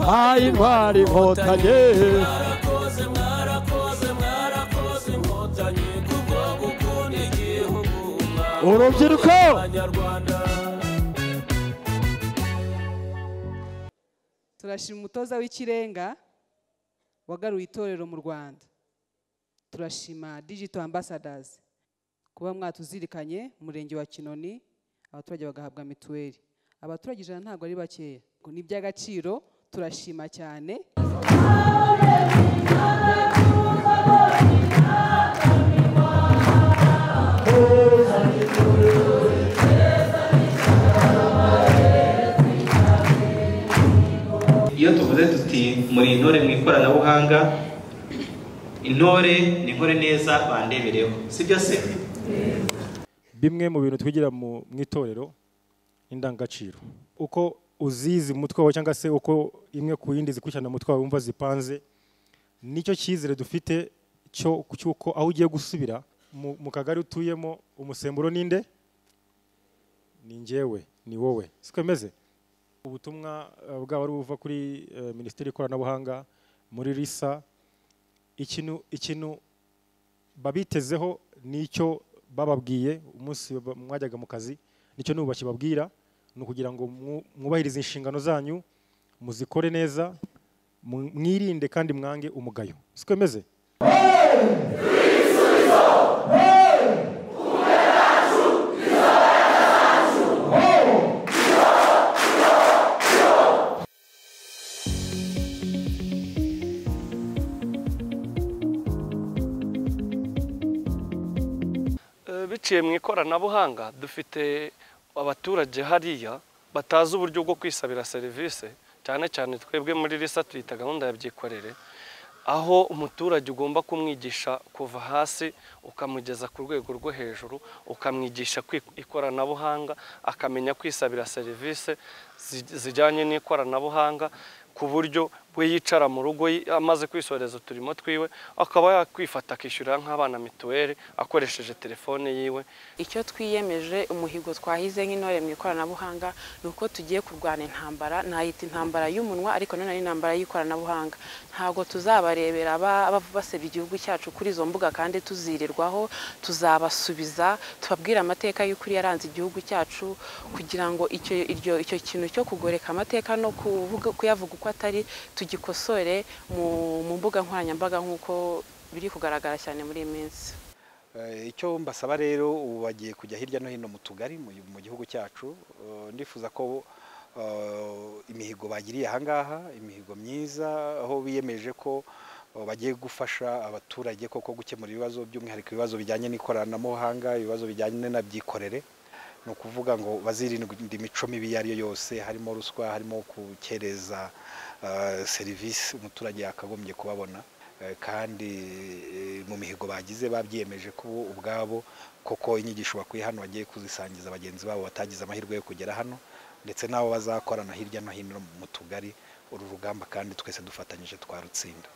Mwaduhaye intwari Inkotanyi. Mwarakoze, mwarakoze, mwarakoze Inkotanyi, kubwo gukunda igihugu. Urubyiruko. Abanyarwanda. Turashima umutoza w'ikirenga wagaruye itorero mu Rwanda. Turashima Digital Ambassadors kuba mwatuzirikanye umurenge wa Kinoni, abaturage bagahabwa mituweli. Abaturage 100 ntabwo ari bakeya, ni iby'agaciro, turashima cyane. Iyo tuvuze tuti muri intore mu ikoranabuhanga, intore ni nkore neza bandebereho, sibyo se? Bimwe mu bintu twigira mu itorero indangagaciro, uko uzizi mu mutwe wawe cyangwa se uko imwe ku yindi zikurikirana mu mutwe wawe wumva zipanze, nicyo cyizere dufite cyo cyuko aho ugiye gusubira mu kagari utuyemo umusemburo ninde? Ni njyewe, ni wowe, siko bimeze? Ubutumwa bwaba ari buva kuri Minisiteri y'ikoranabuhanga muri RISA, ikintu babitezeho nicyo bababwiye umunsi mwajyaga mu kazi, nicyo n'ubu bakibabwira, ni ukugira ngo mwubahirize inshingano zanyu, muzikore neza, mwirinde kandi mwange umugayo, siko bimeze? Biciye mu ikoranabuhanga dufite abaturage hariya batazi uburyo bwo kwisabira serivisi, cyane cyane twebwe muri RISA tuyita gahunda ya byikorere, aho umuturage ugomba kumwigisha kuva hasi ukamugeza ku rwego rwo hejuru, ukamwigisha ikoranabuhanga, akamenya kwisabira serivisi zijyanye n'ikoranabuhanga, ku buryo we yicara mu rugo amaze kwisoreza uturimo twiwe, akaba yakwifata akishyurira nk'abana mituweli akoresheje telefone yiwe. Icyo twiyemeje, umuhigo twahize nk'intore mu ikoranabuhanga, ni uko tugiye kurwana intambara, nayita intambara y'umunwa ariko none ari intambara y'ikoranabuhanga. Ntabwo tuzabarebera basebya igihugu cyacu kuri izo mbuga kandi tuzirirwaho, tuzabasubiza tubabwira amateka y'ukuri yaranze igihugu cyacu, kugira ngo icyo kintu cyo kugoreka amateka no kuyavuga uko atari tugikosore mu mbuga nkoranyambaga nk'uko biri kugaragara cyane muri iyi minsi. Icyo mbasaba rero, ubu bagiye kujya hirya no hino mu tugari mu gihugu cyacu, ndifuza ko imihigo bagiriye ahangaha, imihigo myiza, aho biyemeje ko bagiye gufasha abaturage koko gukemura ibibazo, by'umwihariko ibibazo bijyanye n'ikoranabuhanga, ibibazo bijyanye na byikorere. Ni ukuvuga ngo bazirinde imico mibi iyo ari yo yose, harimo ruswa, harimo gukereza serivisi umuturage yakagombye kubabona. Kandi mu mihigo bagize babyiyemeje ko ubwabo koko inyigisho bakuye hano bagiye kuzisangiza bagenzi babo batagize amahirwe yo kugera hano, ndetse n'abo bazakorana hirya no hino mu tugari. Uru rugamba kandi twese dufatanyije twarutsinda.